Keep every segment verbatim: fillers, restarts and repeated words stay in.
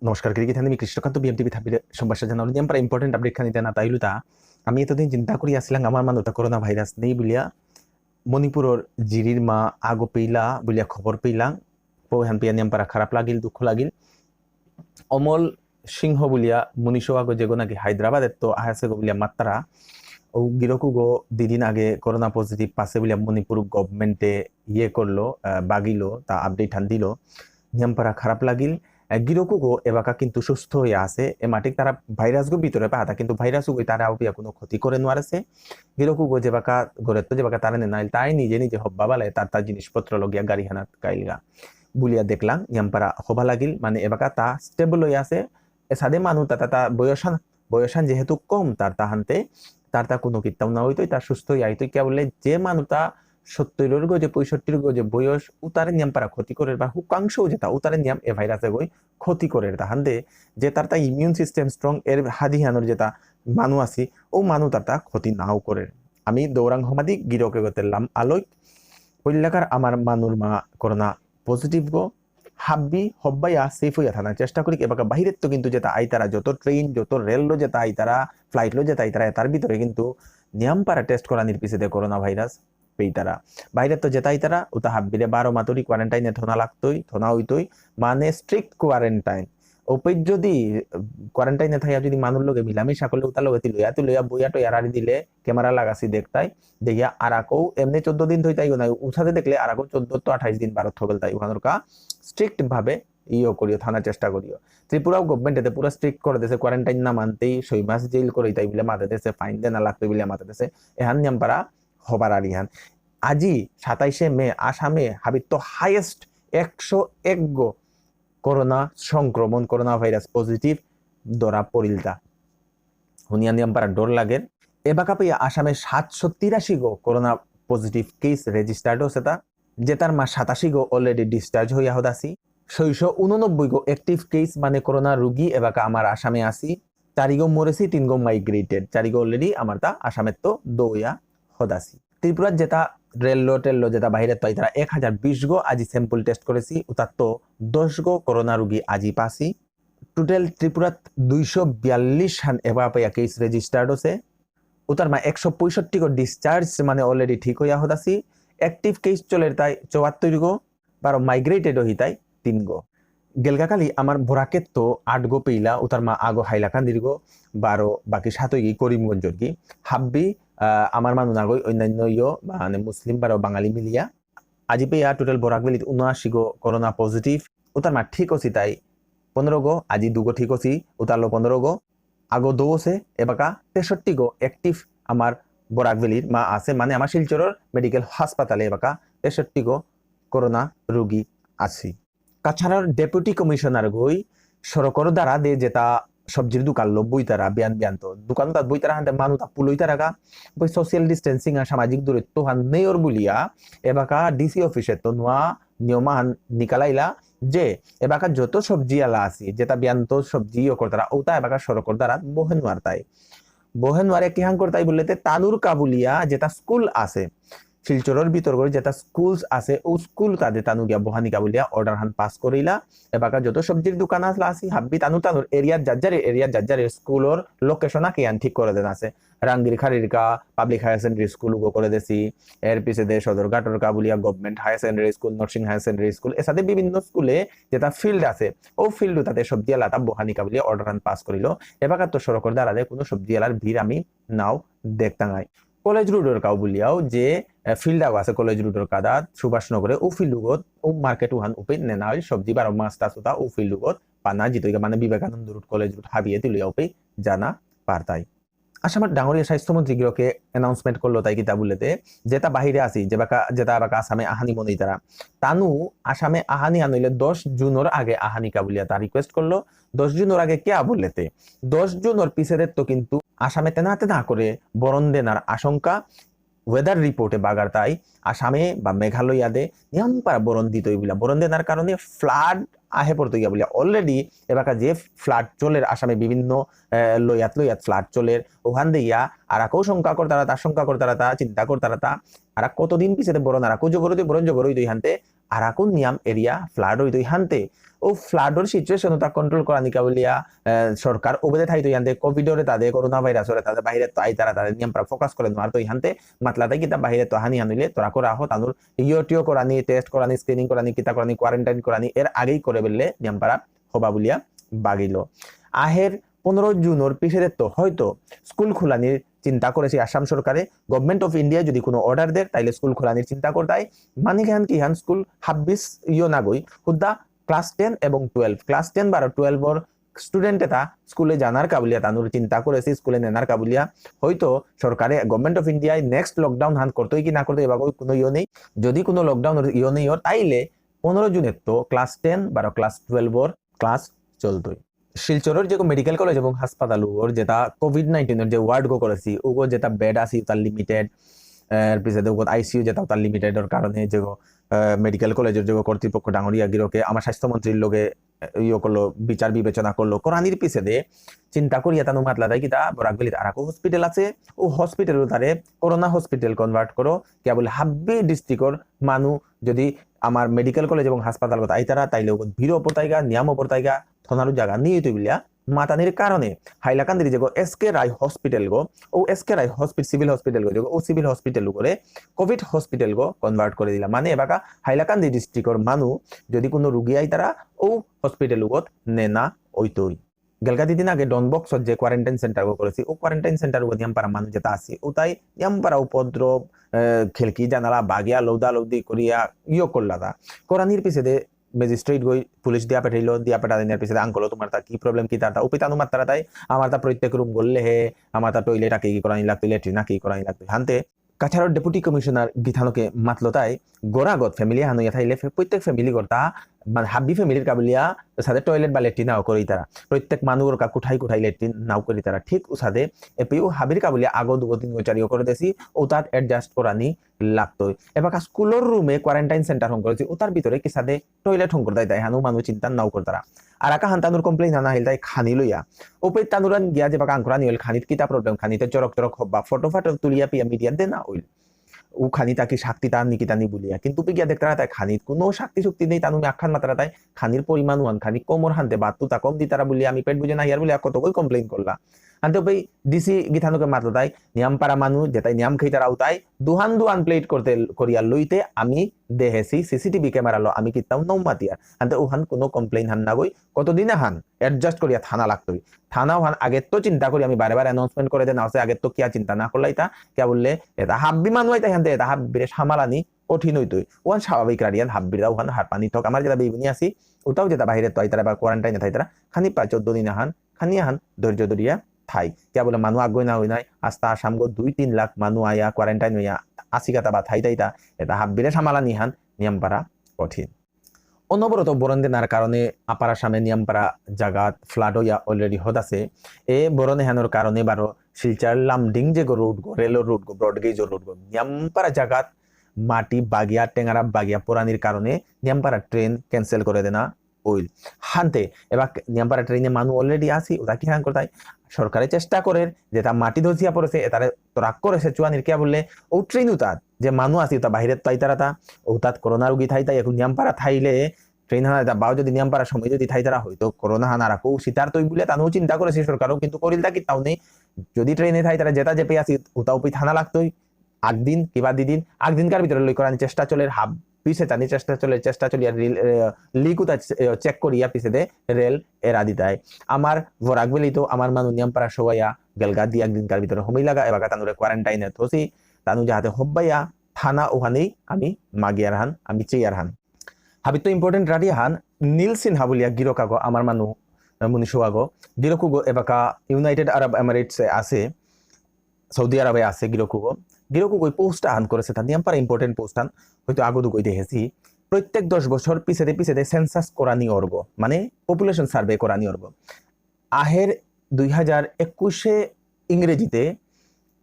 নমস্কার, গিরি গিথানি, মি কৃষ্ণকান্ত, বিএমটিভি থাপিলে সম্ভাষা জানালো। নিয়াম পারা important update খানি দেনা তাইলুতা। আমি এতদিন চিন্তা করি আসিলাম আমার মানুতা করোনা ভাইরাস নেই বুলিয়া। মণিপুরর জিরির মা আগো পেইলা বুলিয়া খবর পেইলাম। পৌহান পিয়া নিয়াম পারা খারাপ লাগিল, দুঃখ লাগিল। অমল সিংহ বুলিয়া মুনিশো আগো যেগো নাকি হায়দ্রাবাদে তো আহেসে গো বুলিয়া মাত্রা। ও গিরকু গো দুদিন আগে করোনা পজিটিভ পাসে বুলিয়া মণিপুর গভর্নমেন্টে ইয়ে করলো, আহ, বাগিলো, তা আপডেট হান দিল। নিয়াম পারা খারাপ লাগিল। আহ, গিরকু গো এবাকা কিন্তু সুস্থ হইয়া আছে। এ মাটিক তারা ভাইরাস গো ভিতরে পাহাতা, কিন্তু ভাইরাস গো তারা আপিয়া কোনো ক্ষতি করে নোয়ারেছে। গিরকু গো যেবাকা ঘরে তো যেবাকা তারা নেনাইল, তাই নিজে নিজে হব্বা বালে তার তার জিনিসপত্র লগিয়া গাড়ি হানাত কাইলগা বুলিয়া দেখলাম। নিয়াম পারা হবা লাগিল, মানে এবাকা তা স্টেবল হইয়া আছে। এসাদে মানু তা, তা, তা বয়সান, বয়সান যেহেতু কম তার তাহান্তে, তার তা কোনো কিত্তাও না হইতই, তার সুস্থ হইয়া আইতই। কিয়া বুললে যে মানু তা সত্তরর গজে, পঁয়ষট্টির গজে বয়স, উতারে নিয়াম পারা ক্ষতি করে, বা হুকাংশ যেটা, উতারে নিয়াম এ ভাইরাসে গই ক্ষতি করে। তাহান্তে যে তার তা ইমিউন সিস্টেম স্ট্রং, এর হাদিহানোর যেটা মানু আছি, ও মানু তার তা ক্ষতি নাও করে। আমি দৌরাং হমাদি গিরকে গতে লাম আলোক, পৈলাকার আমার মানুর মা করোনা পজিটিভ গো, হাব্বি হব্বাইয়া সেফ হইয়া থানার চেষ্টা করি। এবাকা বাহিরের তো কিন্তু যেটা আইতারা, যত ট্রেন, যত রেল লো যেটা আইতারা, ফ্লাইট লো যেটা আইতারা, তার ভিতরে কিন্তু নিয়াম পারা টেস্ট করানির পিছেতে করোনা ভাইরাস পেইতারা। বাইরে তো যেটা আইতারা, ওটা হাব্বিরে বারো মাতুরি কোয়ারেন্টাইনে থনা লাগতই, থনা হইতই, মানে স্ট্রিক্ট কোয়ারেন্টাইন। ওপেই যদি কোয়ারেন্টাইনে থাইয়া যদি মানুষ লগে মিলামিশা করলে, ওটা লগে তিলইয়া, তিলইয়া বইয়া টইয়া রাড়ি দিলে, ক্যামেরা লাগাছি দেখতাই, দেখিয়া আরাকও এমনি চোদ্দ দিন ধরে তাই নাই, উঠাতে দেখলে আরাকও চোদ্দ তো আঠাইশ দিন বারো থবেল তাই, ওখানোর কা স্ট্রিক্ট ভাবে ইয়ে করিও, থানার চেষ্টা করিও। ত্রিপুরাও গভর্নমেন্ট এতে পুরো স্ট্রিক্ট করে দিয়েছে, কোয়ারেন্টাইন না মানতেই ছয় মাস জেল করে তাই বলে মাতে দিয়েছে, ফাইন দেনা লাগতো বলে মাতে দিয়েছে। এহান নিয়াম পারা হবার আর ইহান। আজি সাতাইশে মে আসামে হাবিত্ত হাইয়েস্ট একশো এক গো করোনা সংক্রমণ, করোনা ভাইরাস পজিটিভ ধরা পড়িলতা। হুনিয়া নিয়াম পারা ডর লাগে। এবাকা পেয়া আসামে সাতশো তিরাশি গো করোনা পজিটিভ কেস রেজিস্টার্ড হসেতা, যেটার মা সাতাশি গো অলরেডি ডিসচার্জ হইয়া হদাসি। ছয়শো উননব্বই গো অ্যাক্টিভ কেস মানে করোনা রুগী এবাকা আমার আসামে আসি। চারিগো মরেসি, তিনগো মাইগ্রেটেড, চারিগো অলরেডি আমার তা আসামের তো দৌয়া হদাসি। ত্রিপুরার যেটা রেললো টেললো যেটা বাইরে তো তারা এক হাজার বিশ গো আজি স্যাম্পল টেস্ট করেসি, ওটার তো দশ গো করোনা রুগী আজি পাসি। টোটাল ত্রিপুরাত দুইশো বিয়াল্লিশ হান এবার পেয়া কেস রেজিস্টার্ড হসে। উতার মা একশো পঁয়ষট্টি গো ডিসচার্জ মানে অলরেডি ঠিক হইয়া হদাসি। অ্যাক্টিভ কেস চলের তাই চুয়াত্তর গো, বারো মাইগ্রেটেড হইতাই তিন গো। গেলগাকালি আমার বরাকের তো আট গো পেইলা, উতার মা আগো হাইলাকান্দির গো, বারো বাকি সাত হই গি করিমগঞ্জর গি। হাব্বি, আহ, আমার মানু নাগই অন্যান্য ইয়ো, মানে মুসলিম বারো বাঙালি মিলিয়া। আজি পেয়া টোটাল বরাক ভ্যালিত উনআশি গো করোনা পজিটিভ, উতার মা ঠিক অসি তাই পনেরো গো, আজি দুগো ঠিক অসি, উতারলো পনেরো গো, আগো দৌসে, এবাকা তেষট্টি গো অ্যাক্টিভ আমার বরাক ভ্যালির মা আছে, মানে আমার শিলচরর মেডিকেল হাসপাতালে এবাকা তেষট্টি গো করোনা রোগী আছে। কাছাড়র ডেপুটি কমিশনার গই সড়কর দ্বারা দে যেটা সবজির দোকান লো বইতারা বিয়ান বিয়ান তো দোকান তাত বইতারা হানতে মানু তা পুলইতারা গা, বই সোশ্যাল ডিস্টেন্সিং আর সামাজিক দূরত্ব হান নেয়র বুলিয়া এবাকা ডিসি অফিসে তো নোয়া নিয়ম হান নিকালাইলা যে এবাকা যত সবজি আলা আছি, যেটা বিয়ান্ত সবজি ইয়ে করতারা, ওটা এবাকা সড়কর দ্বারা বহে নোয়ারতাই। বহে নোয়ারে কিহান করতাই বললেতে তানুর কাবুলিয়া যেটা স্কুল আছে, শিলচরর ভিতর করে যেটা স্কুলস আছে, ও স্কুল তাদের তানু গিয়া বহানি কাবুলিয়া অর্ডার হান পাস করিলা। এবাকা যত সবজির দোকান আসলা আছি, হাব্বি তানু তানুর এরিয়া যার যার এরিয়া যার যার স্কুলর লোকেশন আকে আন ঠিক করে দেন আছে। রাঙ্গির খারির কা পাবলিক হায়ার সেকেন্ডারি স্কুল উগো করে দেছি, এর পিছে দে সদরঘাটর Kabulia government higher secondary school, nursing higher secondary school, এসাদে বিভিন্ন স্কুলে যেটা ফিল্ড আছে, ও ফিল্ড তাতে সবজি আলা তা বহানি কাবুলিয়া অর্ডার হান পাস করিল। এবাকা তো সড়কর দ্বারা দে কোনো সবজি আলার ভিড় আমি নাও দেখতাঙাই। কলেজ রোডর কাউ বুলিয়াও যে, আহ, ফিল্ড আগ আছে কলেজ রোডর কাদাত সুভাষনগরে, ও ফিল্ড উগত, ও মার্কেট উহান উপে নেনা হয় সবজি বারো মাছ টাছ উতা ও ফিল্ড উগত পানা জিতইগা মানে বিবেকানন্দ রোড, কলেজ রোড হাবিয়ে তিলইয়া উপে জানা পারতাই। আসামর ডাঙরিয়া স্বাস্থ্যমন্ত্রী গিরকে অ্যানাউন্সমেন্ট করলো তাই কিতা বুলেতে, যেটা বাহিরে আসি, যে বাকা, যেটা বাকা আসামে আহানি মনে তারা, তানু আসামে আহানি আনইলে দশ জুনর আগে আহানি কাবুলিয়া তা রিকোয়েস্ট করলো। দশ জুনর আগে কে বুলেতে, দশ জুনর পিছেদের তো কিন্তু আসামে তেনা তেনা করে বরণ দেনার আশঙ্কা। ওয়েদার রিপোর্টে বাগার তাই আসামে বা মেঘালয়াদে নিয়াম পারা বরণ দিতই বুলা, বরণ দেনার কারণে ফ্লাড আহে পড়তো গিয়া বুলিয়া। অলরেডি এবাকা যে ফ্লাড চলের আসামে বিভিন্ন, আহ, লয়াত লয়াত ফ্লাড চলের, ওখান দিয়া আর আকো শঙ্কা করতারা তা, শঙ্কা করতারা তা, চিন্তা করতারা তা, আর কতদিন পিছেতে বরণ, আর আকো জগরতে বরণ জগরই দুই হানতে আরাকো নিয়াম এরিয়া ফ্লাড হইতই হানতে। ও ফ্লাডর সিচুয়েশন ওতা কন্ট্রোল করানিকা বুলিয়া, আহ, সরকার ওবেদে থাইতই হানতে কোভিডরে তাদে, করোনা ভাইরাসরে তাদে, বাহিরে তো আইতারা তাদে নিয়াম পারা ফোকাস করে নোয়ারতই হানতে, মাতলাতে কিতা বাহিরে তো হানি হানুইলে তোরা করে আহো, তানুর ইয়োটিও করানি, টেস্ট করানি, স্ক্রিনিং করানি, কিতা করানি, কোয়ারেন্টাইন করানি, এর আগেই করে বেললে নিয়াম পারা হবা বুলিয়া বাগিল। আহের পনেরো জুনর পিছেদে তো হয়তো স্কুল খোলানির চিন্তা করেছে আসাম সরকারে। গভর্নমেন্ট অফ ইন্ডিয়া যদি কোনো অর্ডার দেয়, তাইলে স্কুল খোলানির চিন্তা করতাই। মানে কিহান কিহান স্কুল হাব্বিস ইয়ো না গই, হুদ্দা ক্লাস টেন এবং টুয়েলভ, ক্লাস টেন বারো টুয়েলভর স্টুডেন্ট এটা স্কুলে জানার কাবুলিয়া তানুর চিন্তা করেছে, স্কুলে নেনার কাবুলিয়া। হয়তো সরকারে, গভর্নমেন্ট অফ ইন্ডিয়ায় নেক্সট লকডাউন হান করতোই কি না করতোই, এবার কোনো ইয়ো নেই। যদি কোনো লকডাউন ইয়ো নেই অর, তাইলে পনেরো জুনের তো ক্লাস টেন বারো ক্লাস টুয়েলভর ক্লাস চলতই। শিলচরর যে মেডিকেল কলেজ এবং হাসপাতাল ওর যেটা কোভিড নাইন্টিনর যে ওয়ার্ড গো করেছি, ওগো যেটা বেড আছে ওটা লিমিটেড, এর পিছনে ওগো আইসিইউ যেটা ওটা লিমিটেডর কারণে যে মেডিকেল কলেজের যে কর্তৃপক্ষ ডাঙরিয়া গিরকে আমার স্বাস্থ্যমন্ত্রীর লগে, এ, ইয়ে করলো, বিচার বিবেচনা করলো, করানির পিছেদে চিন্তা করিয়া তানু মাতলা দেয় কিতা বরাক ভ্যালিত আরাকো হসপিটাল আছে, ও হসপিটাল তারে করোনা হসপিটাল কনভার্ট করো, কিয়া বুলে হাব্বি ডিস্ট্রিক্টর মানু যদি আমার মেডিকেল কলেজ এবং হাসপাতাল কথা আইতারা, তাইলে ওগো ভিড়ও পড়তাইগা, নিয়ামও পড়তাইগা, থনারও জায়গা নিয়ে তুই বুলিয়া মাতানির কারণে হাইলাকান্দির যেগো এস কে রায় হসপিটাল গো, ও এস কে রায় হসপিটাল, সিভিল হসপিটাল গো, যেগো ও সিভিল হসপিটাল করে কোভিড হসপিটাল গো কনভার্ট করে দিলা। মানে এবাকা হাইলাকান্দি ডিস্ট্রিক্টর মানু যদি কোনো রুগী আইতারা, ও হসপিটাল উগত নেনা ওইতই। গেলগা দিদিন আগে ডন বক্সত যে কোয়ারেন্টাইন সেন্টার গো করেছি, ও কোয়ারেন্টাইন সেন্টার গো নিয়াম পারা মানু যেটা আছি, ওটাই নিয়াম পারা উপদ্রব, আহ, খিলকি জানালা বাগিয়া লৌদা লৌদি করিয়া ইয়ো করলা তা। করানির পিছেদে ম্যাজিস্ট্রেট গই পুলিশ দিয়া পেঠাইলো, দিয়া পেঠা দিনের পিছেদে আঙ্কল তোমার তা কি প্রবলেম কি তার তা, উপি তানু মাত্রা তাই, আমার তা প্রত্যেক রুম গললে হে, আমার তা টয়লেট আকি কি করানি লাগতো, লেট্রিন আকি করানি লাগতো। হানতে কাছাড়র ডেপুটি কমিশনার গিথানকে মাতলো তাই, গোরাগত ফ্যামিলি হানো ইয়া থাইলে ফে-, প্রত্যেক ফ্যামিলি গরতা, মানে হাবি ফ্যামিলির কাবুলিয়া সাথে টয়লেট বা লেট্রিন নাও করি তারা। প্রত্যেক মানু গরকা কুঠাই কুঠাই লেট্রিন নাও করি তারা। ঠিক উসাদে এপিও হাবির কাবুলিয়া আগো দুগো তিন গো চারি গো করে দেছি, ও তাত অ্যাডজাস্ট করানি লাগতই। এবাকা স্কুলর রুমে কোয়ারেন্টাইন সেন্টার হং করেছি, ও তার ভিতরে কিসাদে টয়লেট হং করে দেয়, তাই হানু মানু চিন্তা নাও করতারা। আর আকা হান্তানুর কমপ্লেইন আনা হিল তাই খানি লইয়া। ওপে তানুরান গিয়া যে বাকা আঙ্কুরানি হইল খানিত কিতা প্রবলেম, খানিতে চরক চরক হব্বা, ফটো ফটো তুলিয়া পিয়া মিডিয়া দে না হইল। ও খানি তাকি শক্তি তার নিকি তানি বুলিয়া। কিন্তু পি গিয়া দেখতারা তাই খানিত কোনো শক্তি শক্তি নেই, তানু আখান মাতারা তাই খানির পরিমাণ ওয়ান খানি কমর হানতে বাদ তুতা কম দিতারা বুলিয়া আমি পেট বুঝে না হিয়ার বুলিয়া কত কই কমপ্লেইন করলা। হানতে ওপে ডিসি গিথানুকে মাতলো তাই নিয়াম পারা মানু যেতাই নিয়াম খেইতারা উতাই দুহান দুহান প্লেট করতে করিয়া লইতে আমি দেহেছি সিসিটিভি ক্যামেরা লো আমি কিতাও নৌ মাতিয়ার। হানতে উহান কোনো কমপ্লেইন হান না গই কতদিন হান অ্যাডজাস্ট করিয়া থানা লাগতই। থানা ওহান আগে তো চিন্তা করি আমি বারে বারে অ্যানাউন্সমেন্ট করে দেন আছে আগে তো কিয়া চিন্তা না করলাই তা কিয়া বললে এটা হাব্বি মানু আইতা হানতে এটা হাব্বিরে সামালানি কঠিন হইতই। ওহান স্বাভাবিক রাডিয়ান হাব্বিরা ওহান হারপানি থক আমার যেটা বেবিনি আছি ওটাও যেটা বাইরে তো আইতারা বা কোয়ারেন্টাইনে থাইতারা খানি প্রায় চোদ্দ দিন আহান খানি আহান ধৈর্য ধরিয়া থাই। কিয়া বলে মানু আগ্রহ না হই নাই আস্তা আসামগো দুই তিন লাখ মানু আয়া কোয়ারেন্টাইন হইয়া আসি কাতা বা থাই থাইতা এটা হাব্বিরে সামালা নিহান নিয়াম পারা কঠিন। অনবরত বরন দেনার কারণে আপার আসামে নিয়াম পারা জাগাত ফ্লাড হইয়া অলরেডি হত আছে। এ বরন এহানোর কারণে বারো শিলচর লামডিং যে গো রোড গো রেল রোড গো ব্রড গেজ রোড গো নিয়াম পারা জাগাত মাটি বাগিয়া টেঙারা বাগিয়া পড়ানির কারণে নিয়াম পারা ট্রেন ক্যান্সেল করে দেনা ওইল। হানতে এবার নিয়াম পারা ট্রেনে মানু অলরেডি আসি ওটা কি হান করতাই সরকারে চেষ্টা করের যেটা মাটি ধসিয়া পড়েছে এটারে ট্রাক করেছে চুয়ানির কিয়া বললে ও ট্রেন উতাত যে মানু আসি ওটা বাইরে তাই তারা তা ওটাত করোনা রুগী থাই তাই এখন নিয়াম পারা থাইলে ট্রেন হানা এটা বাও যদি নিয়াম পারা সময় যদি থাই তারা হয়তো করোনা হানা রাখো সিতার তৈ বুলে তানু চিন্তা করেছে সরকারও কিন্তু করিল তা কি তাও নেই। যদি ট্রেনে থাই তারা যেটা যেপে আসি ওটা উপি থানা লাগতোই। আগদিন কিবা দিদিন আগদিনকার ভিতরে লই করানি চেষ্টা চলের হাব পিছে টানি চেষ্টা চলের চেষ্টা চলিয়া রিল লিকুতা চেক করিয়া পিছে দে রেল এরা দিতাই। আমার বরাক ভ্যালি তো আমার মানু নিয়াম পারা সবাইয়া গেলগা দি একদিনকার ভিতরে হমি লাগা এবাকা তানুরে কোয়ারেন্টাইনে থসি তানু যাহাতে হব্বাইয়া থানা ওহানেই আমি মাগিয়ার হান আমি চেয়ার হান। হাবিত ইম্পর্টেন্ট রাডিয়া হান নীল সিনহা বুলিয়া গিরকাগো আমার মানু মুনিশুয়াগো গিরকুগো এবাকা ইউনাইটেড আরব এমিরেটসে আছে। সৌদি আরবে আছে গিরকুগো। গিরকুগোই পোস্ট আহান করেছে তা নিয়াম পারা ইম্পর্টেন্ট পোস্ট আন হয়তো আগো দুগোই দেখেছি। প্রত্যেক দশ বছর পিছেদে পিছেদে সেন্সাস করানি অর্গ মানে পপুলেশন সার্ভে করানি অর্গ। আহের দুই হাজার একুশে ইংরেজিতে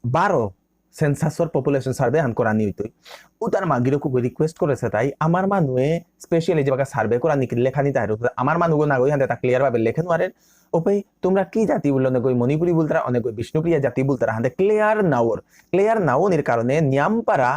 বারো census-র population survey হান করানি হইতই। উতার মা গিরকগো request করেসে তাই, আমার মানুয়ে specially যেবাকা survey করানি কি লেখানি তাই, আমার মানুগো নাগই হানতে তা clear ভাবে লেখে নোয়ারের। ওপেই তোমরা কি জাতি বুললে, অনেকগই মণিপুরী বুলতারা, অনেকগই বিষ্ণুপ্রিয়া জাতি বুলতারা, হানতে clear নাওর। Clear নাওনির কারণে নিয়ামপারা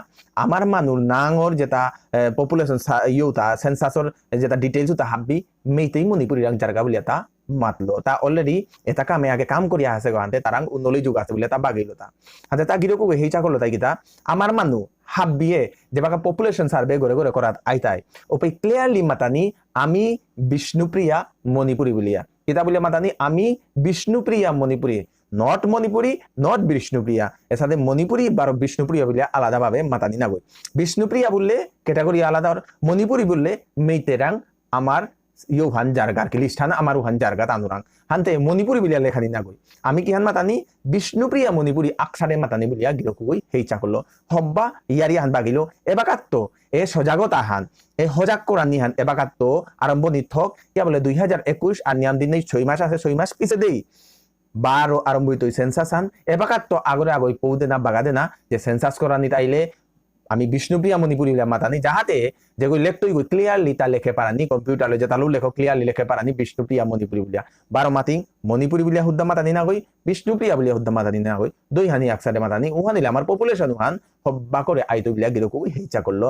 আমার মানুর নাঙর যেটা, এ, population সা-, ইয়ে উতা, census-র যেটা details উতা হাব্বি, মেইতেই মণিপুরীরাং জারগা বুলিয়া তা মাতলো। তা already এটা কামে আগে কাম করিয়া আছে গো, হানতে তারাং উন্নলি যুগ আছে বুলিয়া তা বাগিলো তা। হানতে তা গিরকগো হেইচা করলো তাই কিতা, আমার মানু হাব্বিয়ে যেবাকা population survey ঘরে ঘরে করাত আইতাই, ওপেই clearly মাতানি আমি বিষ্ণুপ্রিয়া মণিপুরী বুলিয়া। কিতা বুলিয়া মাতানি আমি বিষ্ণুপ্রিয়া মণিপুরী, not মণিপুরী, not বিষ্ণুপ্রিয়া। এসাদে মণিপুরী বারো বিষ্ণুপ্রিয়া বুলিয়া আলাদাভাবে মাতানি নাগই। বিষ্ণুপ্রিয়া বুললে category আলাদা অর, মণিপুরী বুললে মেইতেরাং আমার ইয়ো হান জারগার কি list হান আমার উহান জারগা তানুরাং। হানতে মণিপুরী বুলিয়া লেখানি নাগই। আমি কিহান মাতানি বিষ্ণুপ্রিয়া মণিপুরী আকসারে মাতানি বুলিয়া গিরকগই হেইচা করলো। হব্বা ইয়ারি হান বাগিলো। এবাকাত্ত এ সজাগতা হান, এ হজাক করানি হান এবাকাত্ত আরম্ভ নিথক, কিয়া বুলে দুই হাজার একুশ আর নিয়াম দিন নেই ছয় মাস আছে, ছয় মাস পিছে দেই। বারো আরম্ভ হইতই census হান, এবাকাত্ত আগরে আগই পৌ দেনা বাগা দেনা যে census করানি তাইলে আমি বিষ্ণুপ্রিয়া মণিপুরী বুলিয়া মাতানি, যাহাতে যেগই লেখতই গই clearly তা লেখে পারানি, computer লো যেতালো লেখো clearly লেখে পারানি বিষ্ণুপ্রিয়া মণিপুরী বুলিয়া। বারো মাতিং মণিপুরী বুলিয়া হুদ্দা মাতানি নাগই, বিষ্ণুপ্রিয়া বুলিয়া হুদ্দা মাতানি নাগই, দুই হানি আকসারে মাতানি, উহানিলে আমার population উহান হব্বা করে আইতো বুলিয়া গিরকগো হেইচা করলো।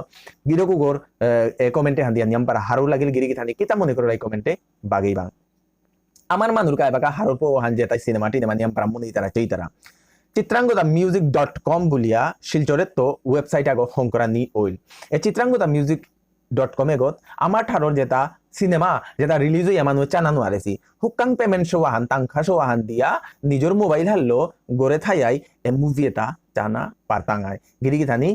গিরকগোর, এ, এ comment এ হান দিয়া নিয়াম পারা হারৌ লাগিল গিরি গিথানি, কিতা মনে করো এই comment এ বাগেই বাং। আমার মানুর কা এবাকা হারৌর পৌ হান যেতাই সিনেমা টিনেমা নিয়াম পারা মনে ইতারা চেইতারা। চিত্রাঙ্গদা music dot com বুলিয়া শিলচরেত্ত website আগো হংকরানি অইল। এ চিত্রাঙ্গদা music dot com এগত আমার ঠারর যেতা সিনেমা যেতা release হইয়া মানু চানা নোয়ারেসি। হুক্কাং payment সৌ আহান, তাংখা সৌ আহান দিয়া নিজর mobile হারলো গরে থাইয়াই এ movie এতা চানা পারতাঙাই। গিরি গিথানি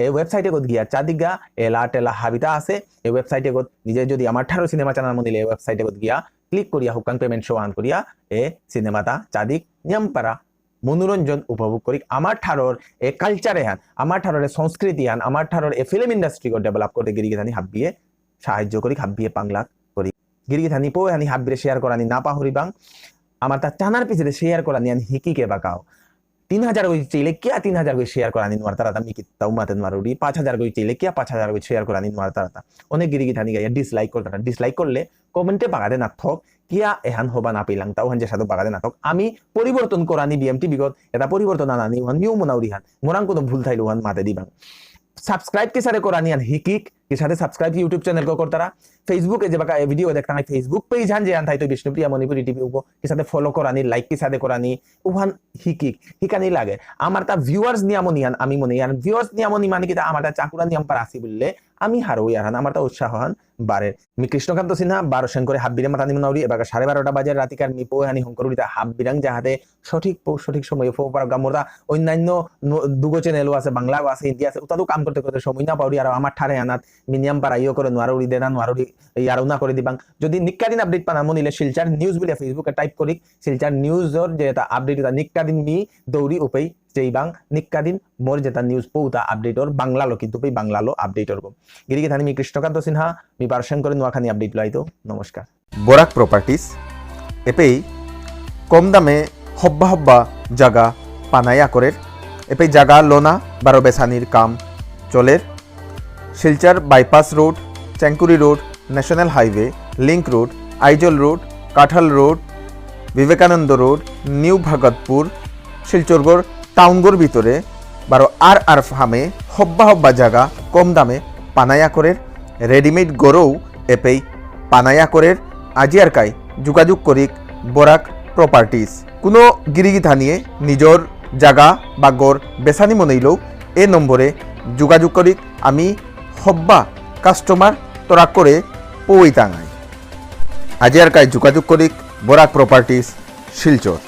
এ website এগত গিয়া চাদিগা এলা টেলা হাবিতা আছে। এ website এগত নিজে যদি আমার ঠারর সিনেমা চানা মনিলে এ website এগত গিয়া click করিয়া হুক্কাং payment সৌ আহান করিয়া এ সিনেমাতা চাদিক নিয়াম পারা মনোরঞ্জন উপভোগ করিক। আমার ঠারর এ culture এহান, আমার ঠারর এ সংস্কৃতি হান, আমার ঠারর এ film industry গো develop করতে গিরি গিথানি হাব্বিয়ে সাহায্য করিক, হাব্বিয়ে পাংলাক করিক। গিরি গিথানি পৌ হানি হাব্বিরে share করানি না পাহরিবাং। আমার তা চানার পিছে share করানি আন হিকিক এবাকাও। তিন হাজার গই চেইলে কিয়া তিন হাজার গই share করানি নোয়ারতারা তা মি কিত্তাও মাতে নোয়ারুরি। পাঁচ হাজার গই চেইলে কিয়া পাঁচ হাজার গই share করানি নোয়ারতারা তা। অনেক গিরি গিথানি গাইয়া dislike করতারা। Dislike করলে comment এ বাগাদে না থক, কিয়া এহান হবা না পেলাং, তাও হান যে সাধু বাগাদে না থক। আমি পরিবর্তন করানি B M T V গত, এটা পরিবর্তন আনানি, ওহান নিয়ম মনাউরি হান। মোরাং কোনো ভুল থাইলে ওহান মাতে দিবাং। Subscribe কিসারে করানি আন হিকিক, কিসারে subscribe YouTube channel গো করতারা। Facebook এ যে বাকা video দেখতাম, Facebook page হান যে আন থাইতো বিষ্ণুপ্রিয়া মণিপুরী T V উগো, কিসারে follow করানি, like কিসারে করানি, ওহান হিকিক, হিকানি লাগে। আমার তা viewers নিয়ামনি হান, আমি মনে ইয়ান viewers নিয়ামনি মানে কিতা, আমার তা চাকুরা নিয়াম পারা আসি বুললে, আমি হারৌ ইয়ার হান, আমার তা উৎসাহ হান বাড়ের। মি কৃষ্ণকান্ত সিনহা, বারো সেন করে হাব্বিরে মাতানি মনাউরি, এবাকা সাড়ে বারোটা বাজে রাতিকার মি পৌ হানি হংকরুরিতা হাব্বিরাং যাহাতে সঠিক পৌ-, সঠিক সময়ে পৌ পারক। মোর তা অন্যান্য ন-, দুগো channel ও আছে, বাংলাও আছে, হিন্দি আছে, ওটাতেও কাম করতে করতে সময় না পাউরি, আর আমার ঠারে আনাত মি নিয়াম পারা ইয়ো করে নোয়ারুরি দেনা, নোয়ারুরি ইয়ারও না করে দিবাং। যদি নিক্কা দিন update পানা মনিলে শিলচর news বুলিয়া Facebook এ type করি, শিলচর news র যে এটা update এটা নিক্কা দিন মি দৌড়ি উপেই যেইবাং নিক্কা দিন মোর যেটা news পৌতা update ওর বাংলালো, কিন্তু পই বাংলালো update ওর গো। গিরি গিথানি মি কৃষ্ণকান্ত সিনহা, মি বারো সেন করে নোয়াখানি update লাইতো। নমস্কার। বরাক প্রপার্টিজ এপেই কম দামে হব্বা হব্বা জাগা পানায়া করের। এপেই জাগা লোনা বারো বেসানির কাম চলের। Silchar bypass road, Chengkuri road, national highway, link road, Aizawl road, Kathal road, Vivekananda road, new Bhagatpur, শিলচরগর টাউনগর ভিতরে বারো আর আর ফার্মে হব্বা হব্বা জাগা কম দামে পানায়া করের, রেডিমেড গরৌ এপেই পানায়া করের, আজি আর কাই যোগাযোগ করিক বরাক প্রপার্টিজ। কোনো গিরিগিথানিয়ে নিজর জাগা বা গর বেসানি মনেইলেও এ নম্বরে যোগাযোগ করিক, আমি হব্বা কাস্টমার তরাক করে পৌই তাঙাই। আজি আর কাই যোগাযোগ করিক বরাক প্রপার্টিজ শিলচর।